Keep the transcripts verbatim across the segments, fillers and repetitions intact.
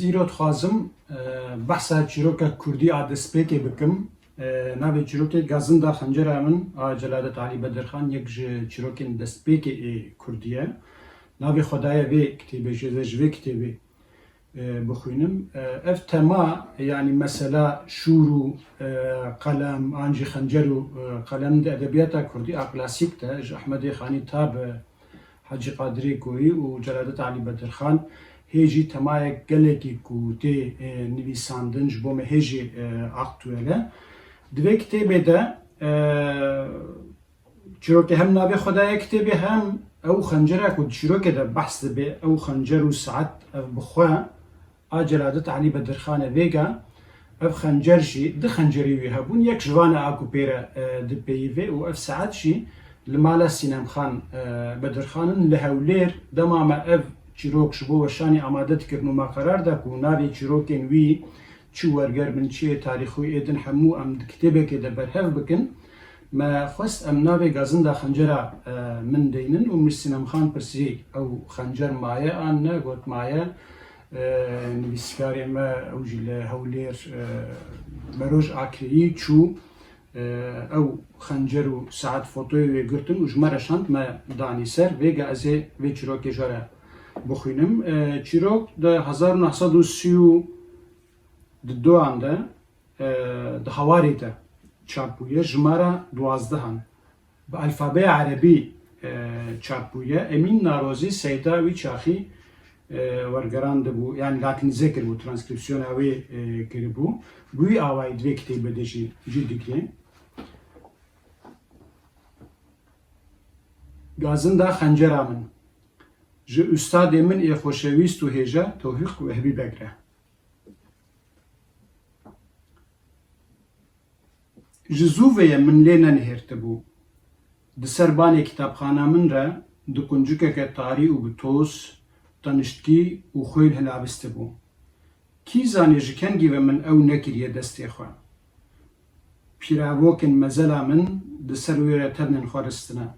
Îro dixwazim, e, behsa çîroka kurdî a destpêkê bikim. E, navê çîrokê Gazinda Xencera Min a Celadet Alî Bedirxan yek ji çîrokên destpêkê ê kurdî ye. Navê xwe daye vê kitêbê jî, ez ê ji vê kitêbê, e, bixwînim. E, ev tema, yanî mesela şûr û, e, qelem, an jî xencer û, e, qelem di edebiyata kurdî a klasîk de ji Ehmedê Xanî ta bi Hecî Qadirê Koyî û Celadet Alî Bedirxan hê jî temayek gelekî ku tê, e, nivîsandin ji bo me hê jî, e, aktuel e. Di vê kitêbê de, e, çîrokê hem navê xwe daye kitêbê hem ew xencera ku di çîrokê de behs dibe, ew xencer û saet ev bi xwe a Celadet Alî Bedirxan e. Vêga ev xencer jî, du xencerê wî hebûn, yek ji van e a ku pê re, e, dipeyivê û ev saet jî li mala Sînemxan, e, Bedirxan in li Hewlêr. Dema me ev çîrok ji bo weşanê amade dikirin û me qerar da ku navê çîrokên wî çi werger bin, çi yê tarîxî ê din hemû em di kitêbekê de berhev bikin, me xwest em navê Gazinda Xencera, e, Min deynin û min ji Sînemxan pirsî ew xencer maye an ne, got maye. E, nivîskarê me, ew jî li Hewlêr, e, Meroj Akreyî çû, e, ew xencer û saet fotoyê wê girtin û ji me re şand, me danî ser. Vêga ez ê vê çîrokê ji we re bixwînim. E, çîrok di hezar û neh sed û sî û duan de, e, di Hawarê de çap bûye, jimara duwazdehan. Bi alfabeya erebî, e, çap bûye. Emîn Narozî Seyda wî çaxî, e, wergerandibû, yanî latînîze kiribû, transkrîpsiyona wê, e, kiribû. Bi wî awayî di vê kitêbê de jî cî digre. Gazinda Xencera Min. Ji ustadê min ê xoşewîst û hêja Tewfîq Wehbî Beg re. Ji zû ve ye min lê nenihêrtibû. Di ser banê kitapxana min re di quncikeke tarî û bi toz, teniştkî û xwêl hilavistibû. Kî zanê ji kengî ve min ew nekiriye destê xwe. Pîravokên mezela min di ser wê re tevnên xwe ristine.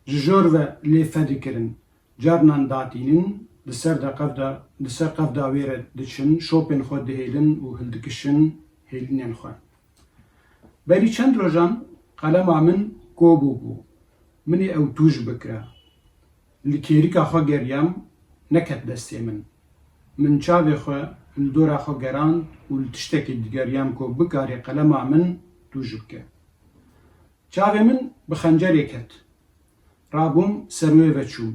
Ji jor ve lê fedikirin. Carnan datînin, di ser de qevda, di ser qevda wê re diçin, şopên xwe dihêlin û hildikişin hêlînên xwe. Berî çend rojan qelema min ko bûbû. Min ê ew tûj bikira. Li kêrika xwe geriyam, neket destê min. Min çavê xwe li dora xwe gerand û li tiştekî digeriyam ku bikarê qelema min tûj bike. Çavê min bi xencerê ket. Rabûm ser wê ve çûm.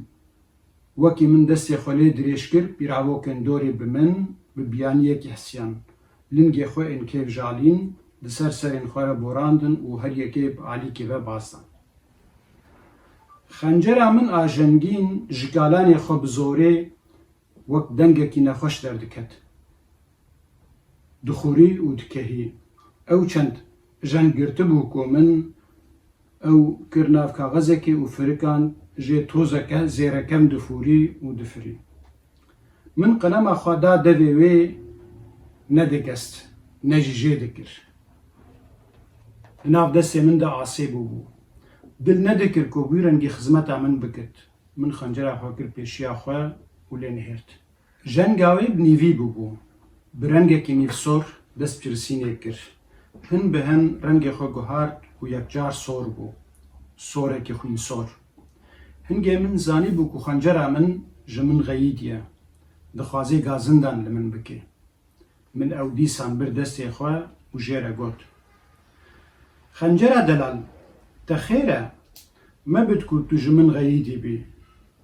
Wekî min destê xwe lê dirêj kir, pîravokên dorê bi min, bi biyaniyekî hisiyan. Lingê xwe ên kêf jalîn, di ser serên xwe re borandin û her yekê bi alîkê ve baz dan. Xencera min a jengîn ji kalanê xwe bi zorê wek dengekî nexweş derdiket. Dixurî û dikehî. Ew çend jeng girtibû ku min ew kir nav kaxezekê û firikan jê tozeke zêrekem difûrî û difirî. Min qelema xwe da devê wê, nedigest, ne jî jê dikir. Di nav destê min de asê bûbû. Dil nedikir ku bi wî rengî xizmeta min bikit. Min xencera xwe kir pêşiya xwe û lê nihêrt. Jenga wê bi nîvî bûbû. Bi rengekî nîvsor dest bi çirisînê kir. Hin bi hin rengê xwe guhart û yekcar sor bû. Sorekî xwînsor. Hingê min zanîbû ku xencera min ji min xeyîdiye. Dixwazê gazindan li min bike. Min ew dîsan bir destê xwe û jê re got, Xencera delal, te xêr e? Mebit ku tu ji min xeyîdî bî.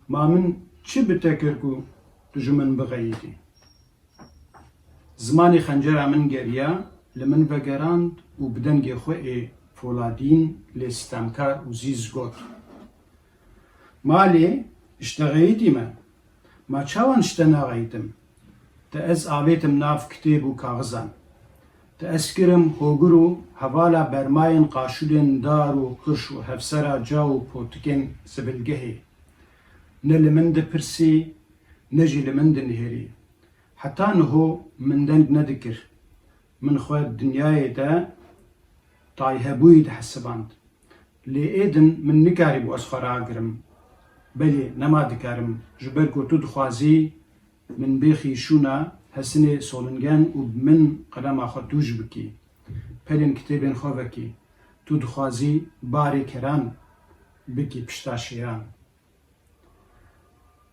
Ma min çi bi te kir ku tu ji min bixeyîdî? Zimanê xencera min geriya, li min vegerand û bi dengê xwe ê foladîn lê sitemkar û zîz got, Ma lê ji te xeyîdî me. Ma çawan ji te naxeyîdim? Te ez avêtim nav kitêb û kaxizan. Te ez kirim hogir û hevala bermayên qaşûlên dar û qirş û hevsera ca û potikên zibilgehê. Ne li min dipirsî, ne jî li min dinihêrî. Heta niho min deng nedikir. Min xwe dinyayê de tayhebûyî dihesiband. Lê êdin min nikarîbû ez xwe ragirim. Belê, nema dikarim, ji ber ku tu dixwazî min bêxî şûna, Hesinê Solingen û bi min qelema xwe tûj bikî. Pelên kitêbên xwe vekî. Tu dixwazî barê keran bikî pişta şêran.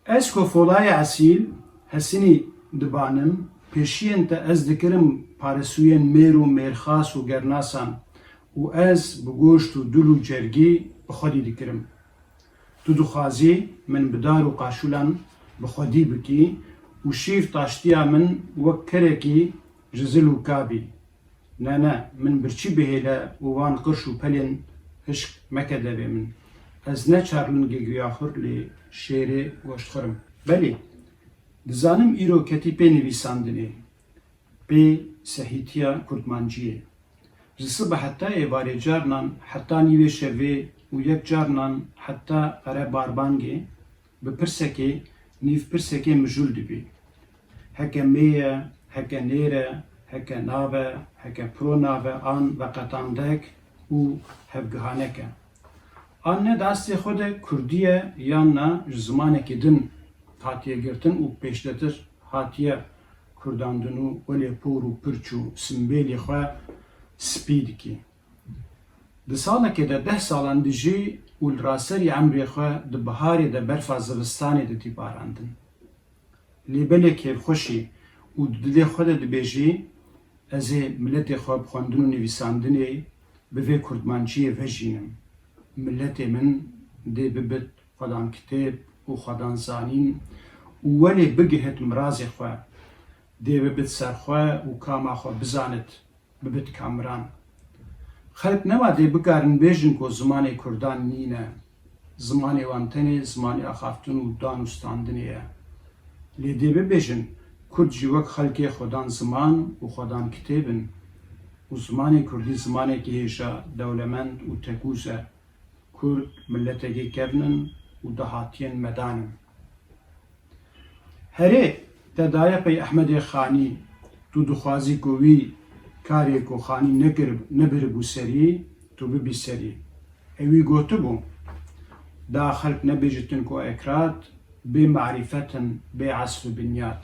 Ez ku folayê esîl, hesinî dibanim, pêşiyên te ez dikirim parisûyên mêr û mêrxas û gernasan û ez bi goşt û dil û cergî bi xwedî dikirim. Tu dixwazî min bi dar û qaşûlan bi xwedî bikî û şîv taştiya min wek kerekî ji zil û kabî. Ne, ne, min birçî bihêle û wan qirş û pelên hişk meke devê min. Ez ne çarlingê giyaxur lê şêrê goştxur im. Belê, dizanim îro ketî pê nivîsandinê, pê sehîtiya kurdmanciyê. Ji sibe heta êvarê carnan heta nîvê şevê û yek carnan heta qere barbangê bi pirsekê, nîvpirsekê mijûl dibî. Heke mê ye, heke nêr e, heke nav e, heke piro nav e an veqetandek û hevgihanek e. An ne di eslê xwe de kurdî ye yan na ji zimanekî din hatiye girtin û pêşdetir hatiye kurdandin û welê por û pirç û simbêlê xwe spî dikî. Di salekê de deh salan dijî û li raserî emrê xwe di biharê de berfa zivistanê didî barandin. Lê belê kêfxweşî û di dilê xwe de dibêjî, ez ê miletê xwe bi xwendin û nivîsandinê bi vê kurdmanciyê vejînim. Miletê min dê bibit xwedan kitêb û xwedan zanîn û welê bigihit mirazê xwe. Dê bibit serxwe û kama xwe bizanit. Bibit kamiran. Xelk nema dê bikarin bêjin ku zimanê kurdan nîne. Zimanê wan tenê zimanê axaftin û dan û standinê ye. Lê dê bibêjin, kurd jî wek xelkê xwedan ziman û xwedan kitêb in û zimanê kurdî zimanekî hêja, dewlemend û tekûz e. Kurd miletekî kevn in û dahatiyên medan in. Herê, te daye pey Ehmedê Xanî, tu dixwazî ku wî karê ku Xanî nekir, nebiribû serî, tu bibî serî. Ewî gotibû, da xelk nebêjitin ku ekrat bê marîfet in, bê esl û binyat.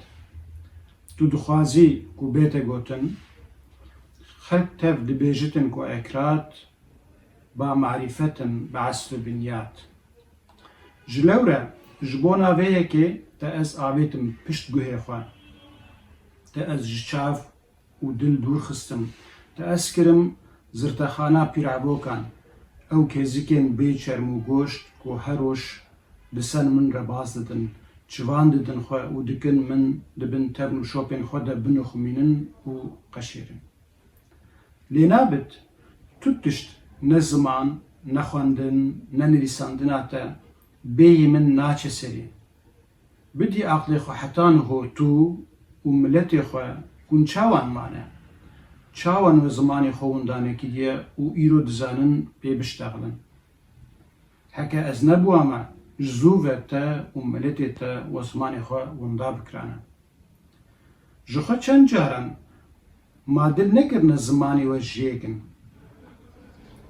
Tu dixwazî ku bête gotin, xelk tev dibêjitin ku ekrat ba marîfet in, bi esl û binyat. Ji lewre, ji bona vê yekê te ez avêtim pişt guhê xwe. Te ez ji çav û dil dûr xistim. Te ez kirim zirtexana pîravokan. Ew kêzikên bê çerm û goşt ku her roj di ser min re baz didin, çivan didin xwe û dikin min di bin tevn û şopên xwe de binixumînin û qeşêrin. Lê nabit, tu tişt ne ziman, ne xwendin, ne nivîsandina te bêyî min naçe serî. Bidî aqlê xwe heta niho tu û miletê xwe hûn çawan mane? Çawan we zimanê xwe winda nekiriye û îro dizanin pê biştexilin? Heke ez nebûwame, ji zû ve te û miletê te we zimanê xwe winda bikirane. Ji xwe çend caran ma dil nekirine zimanê we jêkin?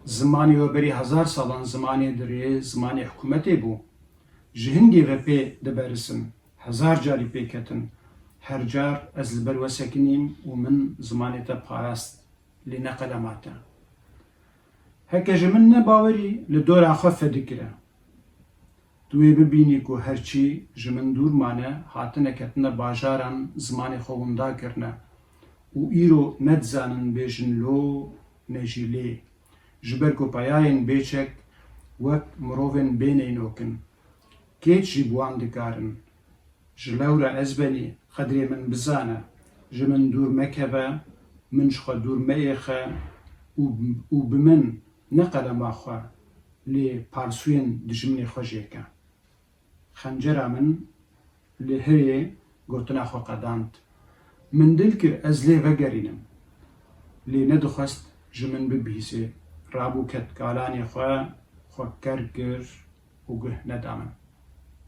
Zimanê we berî hezar salan zimanê dirê, zimanê hikûmetê bû. Ji hingê ve pê diberisin. Hezar carî pê ketin. Her car ez li ber we sekinîm û min zimanê te parast. Lê ne qelema te. Heke ji min ne bawerî, li dora xwe fedikire. Tu wê bibînî ku her çî ji min dûr mane, hatine ketine bajaran zimanê xwe winda kirine û îro ne dizanin bêjin lo, ne jî lê. Ji ber ku peyayên bêçek wek mirovên bêneynok in. Kêç jî bi wan dikarin. Ji lewra ez benî, qedrê min bizane, ji min dûr mekeve, min ji xwe dûr meêxe û, û bi min ne qelema xwe, lê parsûyên dijminê xwe jêke. Xencera min li hirê gotina xwe qedand. Min dil kir ez lê vegerînim. Lê nedixwest ji min bibihîze. Rabû ket kalanê xwe, xwe ker kir û guh neda min.